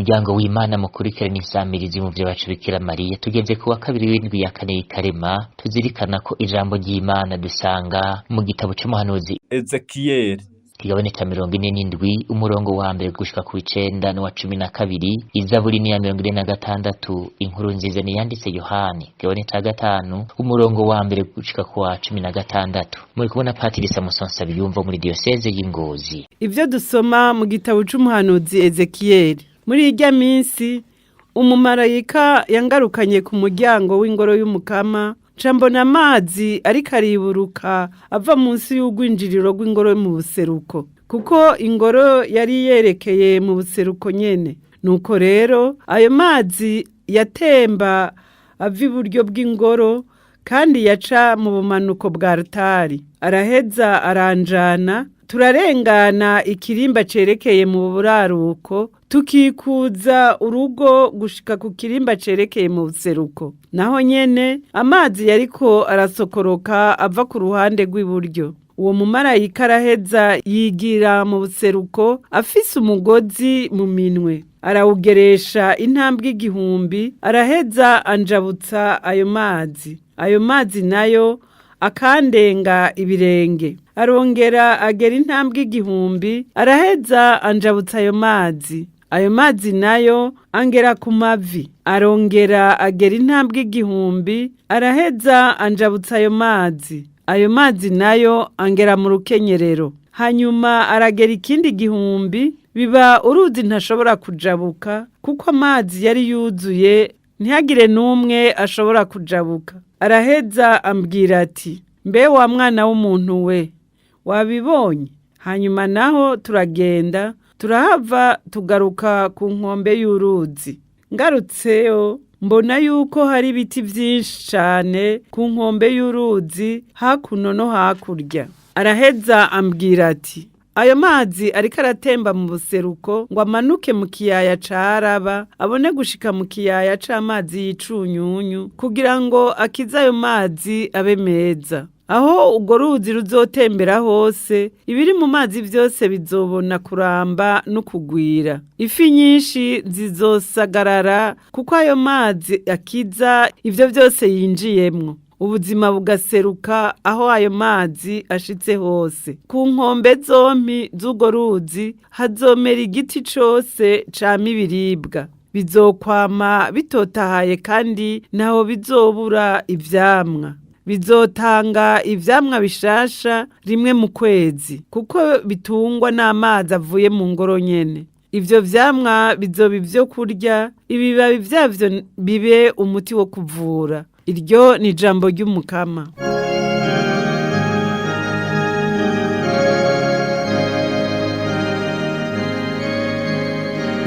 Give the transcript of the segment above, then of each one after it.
Muryango w'Imana mukurikirana insamirizi mu vyo bacu Bikira Mariya, tugeze ku wa kabiri w'indwi ya kane y'ikarema, tuzirikana ko ijambo ry'Imana dusanga mu gitabo c'umuhanuzi Ezekiyeli kigabane ca 47 umurongo wa mbere gushika ku 9 n'uwa 12, Izaburi ni ya 46, inkuru nziza ni yanditse Yohani kigabane ca 5 umurongo wa mbere gushika ku wa 16. Muri kubona Patiri Samuson Sabiyumva muri diocese y'Ingozi. Ivyo dusoma mu gitabo c'umuhanuzi Ezekiyeli. Muri irya minsi umumarayika yangarukanye ku muryango w'ingoro y'umukama, nca mbona amazi ariko ariburuka ava munsi y'urwinjiriro rw'ingoro mu buseruko, kuko ingoro yari yerekeye mu buseruko nyene. Nuko rero ayo mazi yatemba ava iburyo bw'ingoro kandi yaca mu bumanuko bwa rutari. Araheza aranjana, turarengana ikirimba cerekeye mu buraruko, tukikuza urugo gushika ku kirimba cerekeye mu buseruko. Naho nyene amazi yariko arasokoroka ava ku ruhande rw'iburyo. Uwo mumarayika araheza yigira mu buseruko afise umugozi mu minwe, arawugeresha intambwe 1000, araheza anjabutsa ayo mazi. Ayo mazi nayo akandenga ibirenge. Arongera agera intambwe 1000, araheza anjabutsa ayo mazi. Ayo mazi nayo angera ku mavi. Arongera agera intambwe 1000, araheza anjabutsa ayo mazi. Ayo mazi nayo angera mu rukenyerero. Hanyuma aragera ikindi 1000, biba uruzi ntashobora kujabuka, kuko amazi yari yuzuye, ntihagire n'umwe ashobora kujabuka. Araheza ambwira ati: mbe wa mwana w'umuntu we, wabibonye? Hanyuma naho turagenda, turahava tugaruka ku nkombe y'uruzi. Ngarutseyo mbona yuko hari ibiti vyinshi cane ku nkombe y'uruzi, hakuno no hakurya. Araheza ambwira ati: ayo mazi ariko aratemba mu buseruko ngo amanuke mu kiyaya ca Araba, abone gushika mu kiyaya c'amazi y'icunyunyu, kugira ngo akize ayo mazi abe meza. Aho urwo ruzi ruzotembera hose, ibiri mu mazi vyose bizobona kuramba no kugwira. Ifi nyinshi zizosagarara, kuko ayo mazi akiza ivyo vyose yinjiyemwo. Ubuzima bugaseruka aho ayo mazi ashitse hose. Ku nkombe zompi z'urwo ruzi hazomera igiti cose cama ibiribwa, bizokwama bitotahaye kandi ntaho bizobura ivyamwa. Bizotanga ivyamwa bishasha rimwe mu kwezi, kuko bitungwa n'amazi avuye mu ngoro nyene. Ivyo vyamwa bizoba ivyo kurya, ibibabi vyavyo bibe umuti wo kuvura. Iryo ni ijambo ry'umukama.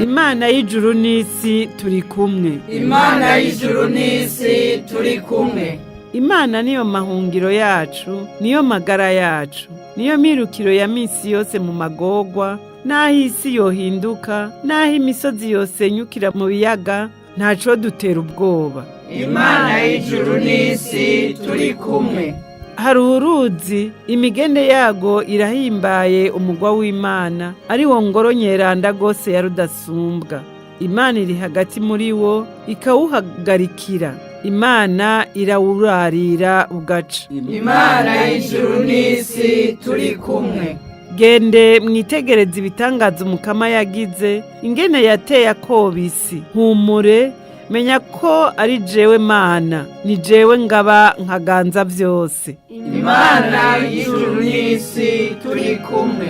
Imana y'ijuru n'isi turi kumwe. Imana y'ijuru n'isi turi kumwe. Imana niyo mahungiro yacu, niyo magara yacu, niyo mirukiro ya misi yose mu magorwa. Naho isi yohinduka, naho imisozi yosenyukira mu biyaga, ntaco dutera ubwoba. Imana y'ijuru n'isi turi kumwe. Hari uruzi, imigende yago irahimbaye umugwa w'Imana, ari wo ngoro nyeranda gose ya Rudasumbwa. Imana iri hagati muri wo ikawuhagarikira. Imana irawurarira ugaca. Imana y'ijuru n'isi turi kumwe. Gende mwitegereze ibitangaza umukama yagize, ingene yateye akobisi. Humure, menya ko ari jewe Mana, ni jewe ngaba nkaganza vyose. Imana y'ijuru n'isi turi kumwe.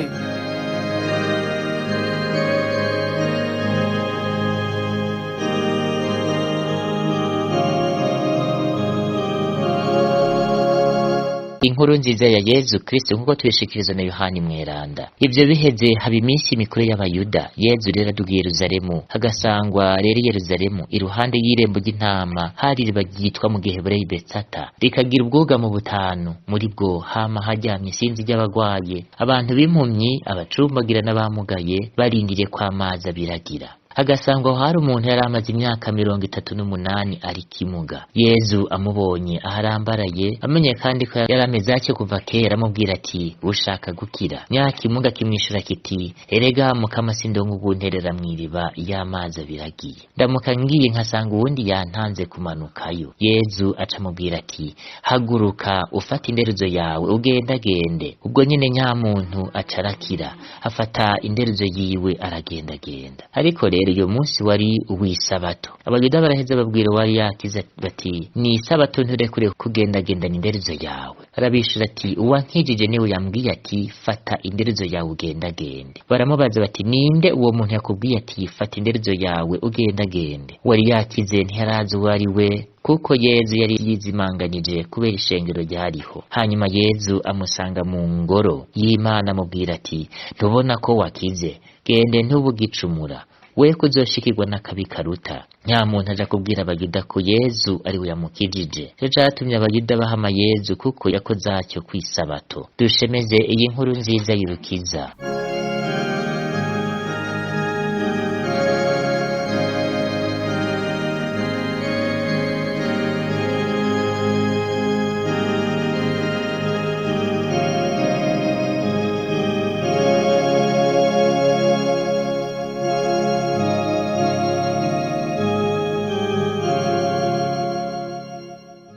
Inkuru nziza ya Yezu Kristo nkuko tuyishikirizwa na Yohani Mweranda. Ivyo biheze haba iminsi mikuru y'Abayuda. Yezu rero aduga i Yerusalemu, hagasangwa rero i Yerusalemu iruhande y'irembo ry'intama hari iriba ryitwa mu Giheburayi Betsata, rikagira ubwugamo butanu. Muri bwo hama haryamye isinzi ry'abagwaye, abantu b'impumyi, abacumbagira n'abamugaye, barindiriye ko amazi abiragira. Agasangwa aho hari umuntu yari amaze imyaka 38 ari kimuga. Yezu amubonye aharambaraye, amenye kandi ko yari ameze atyo kuva kera, amubwira ati: ushaka gukira? Nyakimuga kimwishura kiti: erega Mukama, sindonka ugunterera mw'iriba iyo amazi abiragiye, ndamuka ngiye nkasanga uwundi yantanze kumanukayo. Yezu aca amubwira ati: haguruka, ufate inderuzo yawe ugendagende. Ubwo nyene nyamuntu aca arakira, afata inderuzo yiwe aragendagenda. Ariko rero uyo munsi wari uw'isabato. Abayuda baraheza babwira uwari yakize bati: ni isabato, nturekure kugendagendana inderuzo yawe. Arabishura ati: uwankijije niwe yambwiye ati: fata inderuzo yawe ugendagende. Baramubaza bati: ninde uwo muntu yakubwiye ati: fata inderuzo yawe ugendagende? Uwari yakize ntiyarazi uwo ari we, kuko Yezu yari yizimanganije kubera ishengero ryariho. Hanyuma Yezu amusanga mu ngoro y'Imana, amubwira ati: ntubona ko wakize? Gende, ntubugicumura, we kuzoshikirwa n'akabi karuta. Nyamuntu aja kubwira Abayuda ko Yezu ari we yamukijije. Ico catumye Abayuda bahama Yezu, kuko yakoze atyo kw'isabato. Dushemeze iyi nkuru nziza y'urukiza.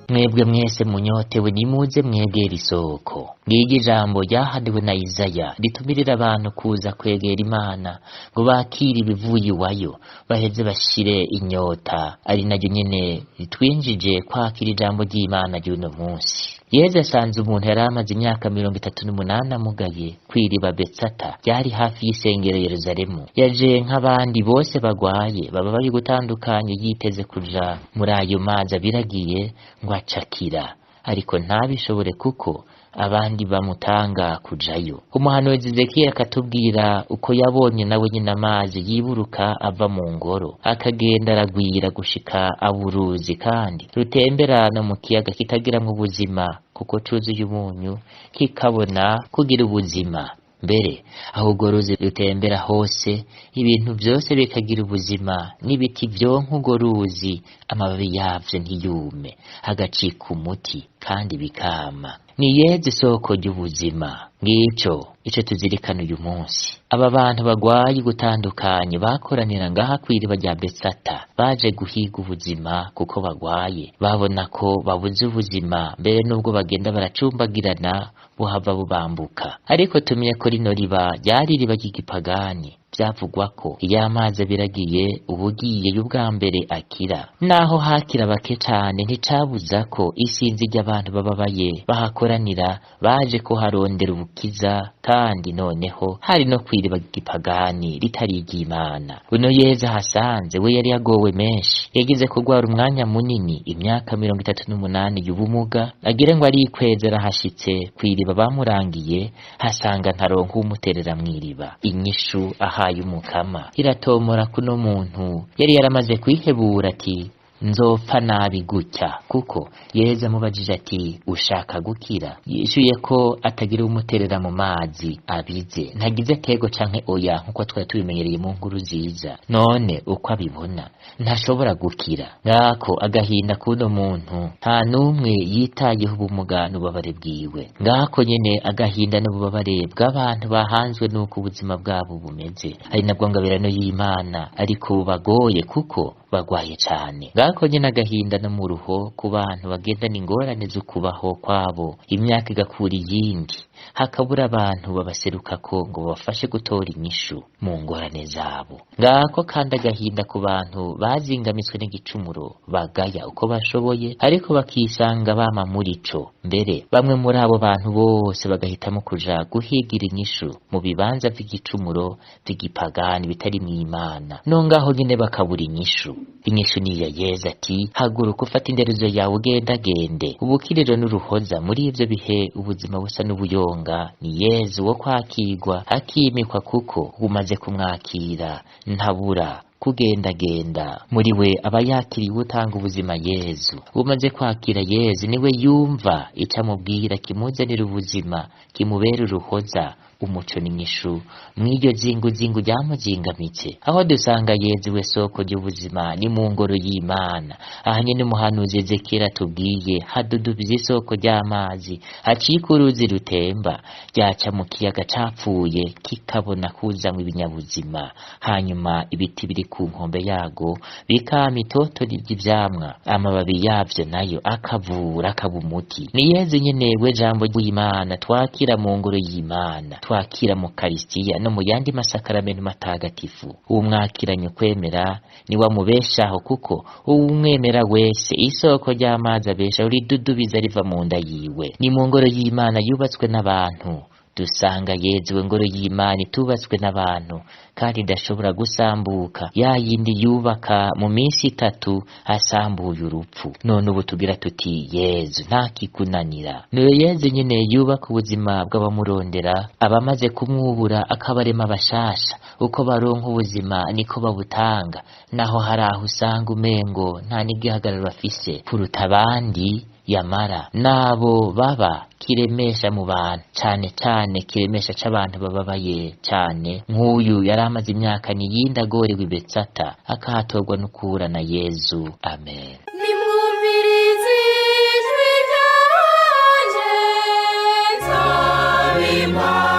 Mwebwe mwese munyotewe, nimuze mwegera isoko. Ngiryo ijambo ryahaniwe na Isaya ritumirira abantu kuza kwegera Imana ngo bakire ibivuye iwayo, baheze bashire inyota, ari naryo nyene ritwinjije kwakira ijambo ry'Imana ry'uno munsi. Yezu asanze umuntu yari amaze imyaka 38 amugaye kw'iriba Betsata ryari hafi y'isengero Yeruzalemu. Yaje nk'abandi bose bagwaye baba bari gutandukanye, yiteze kuja muri ayo mazi abiragiye ngo acakira, ariko ntabishobore kuko abandi bamutanga kujayo. Umuhanuzi Ezekiel akatubwira uko yabonye nawe nyine amazi yiburuka ava mu ngoro, akagenda aragwira gushika aburuzi, kandi rutembera no mu kiyaga kitagiramwo ubuzima, kuko cuzuye umunyu, kikabona kugira ubuzima. Mbere aho urwo ruzi rutembera hose, ibintu vyose bikagira ubuzima, n'ibiti vyonka urwo ruzi, amababi yavyo ntiyume, hagacika umuti kandi bikama. Ni Yezu isoko ry'ubuzima. Ngico ico tuzirikana uyu munsi. Aba bantu bagwaye gutandukanye bakoranira ngaha kw'iriba rya Betsata, baje guhiga ubuzima kuko bagwaye, babona ko babuze ubuzima, mbere n'ubwo bagenda baracumbagirana buhava bubambuka. Ariko tumenye ko rino riba ryari iriba ry'igipagani. Vyavugwa ko iyo amazi abiragiye, ubugiye y'ubwa mbere akira. Naho hakira bake cane, nticabuza ko isinzi ry'abantu bababaye bahakoranira baje kuharondera ubukiza, kandi noneho hari no kw'iriba ry'igipagani ritari iry'Imana. Uno Yezu ahasanze we yari yagowe menshi, yagize kugwara umwanya munini, imyaka 38 y'ubumuga, agire ngo arikweze arahashitse kw'iriba bamurangiye, hasanga ntaronka uwumuterera mw'iriba. Inyishu aha y'Umukama iratomora kuno muntu yari yaramaze kwihebura ati: nzopfa nabi gutya, kuko Yezu amubajije ati: ushaka gukira? Yishuye ko atagira umuterera mu mazi abize, ntagize tego canke oya nkuko twari tubimenyereye mu nkuru nziza. None uko abibona ntashobora gukira. Ngako agahinda kuno muntu, nta n'umwe yitayeho ubumuga n'ububabare bwiwe. Ngako nyene agahinda n'ububabare bw'abantu bahanzwe n'uko ubuzima bwabo bumeze, ari nabwo ngabirano y'Imana, ariko bubagoye kuko bagwaye cane. Ngako nyene agahinda no mu ruho ku bantu bagendana ingorane zo kubaho kwabo, imyaka igakura iyindi, hakabura abantu babaserukako ngo babafashe gutora inyishu mu ngorane zabo. Ngako kandi agahinda ku bantu bazingamitswe n'igicumuro, bagaya uko bashoboye, ariko bakisanga bama muri co. Mbere bamwe muri abo bantu bose bagahitamo kuja guhigira inyishu mu bibanza vy'igicumuro vy'igipagani bitari mw'Imana, no ngaho nyene bakabura inyishu. Inyishu ni iya Yezu ati: haguruka, ufate inderezo yawe ugendagende. Ubukiriro n'uruhoza muri ivyo bihe ubuzima busa n'ubuyonga, ni Yezu wo kwakirwa akimikwa, kuko umaze kumwakira ntabura kugendagenda. Muri we aba yakiriye utanga ubuzima Yezu. Umaze kwakira Yezu niwe yumva ico amubwira kimuzanira ubuzima, kimubera uruhoza Umuco n'inyishu mw'iryo zinguzingu ryamuzingamitse. Aho dusanga Yezu we soko ry'ubuzima ni mu ngoro y'Imana. Aha nyene umuhanuzi Ezekiyeli atubwiye hadudubiza isoko ry'amazi, hacika uruzi rutemba, ryaca mu kiyaga capfuye kikabona kuzamwo ibinyabuzima. Hanyuma ibiti biri ku nkombe yago bikama itoto ry'ivyamwa, amababi yavyo nayo akavura akaba umuti. Ni Yezu nyene we jambo ry'Imana twakira mu ngoro y'Imana, twakira mu Karisitiya no mu yandi masakaramentu matagatifu. Uwumwakiranye ukwemera niwe amubeshaho, kuko uwumwemera wese isoko ry'amazi abeshaho ridudubiza riva mu nda yiwe. Ni mu ngoro y'Imana yubatswe n'abantu dusanga Yezu we ngoro y'Imana itubatswe n'abantu kandi idashobora gusambuka, ya yindi yubaka mu minsi itatu asambuye urupfu. None ubu tugira tuti Yezu ntakikunanira. Niyo Yezu nyene yubaka ubuzima bw'abamurondera, abamaze kumwubura akabarema bashasha. Uko baronka ubuzima niko babutanga, naho hari aho usanga umengo nta n'igihagararo bafise kuruta abandi, yamara nabo baba kiremesha mu bantu, cane cane kiremesha c'abantu bababaye cane, nk'uyu yari amaze imyaka niyindi agorewe i Betsata akahatorwa no guhura na Yezu. Amen. Nimwumvirize ijwi ryanje, nzaba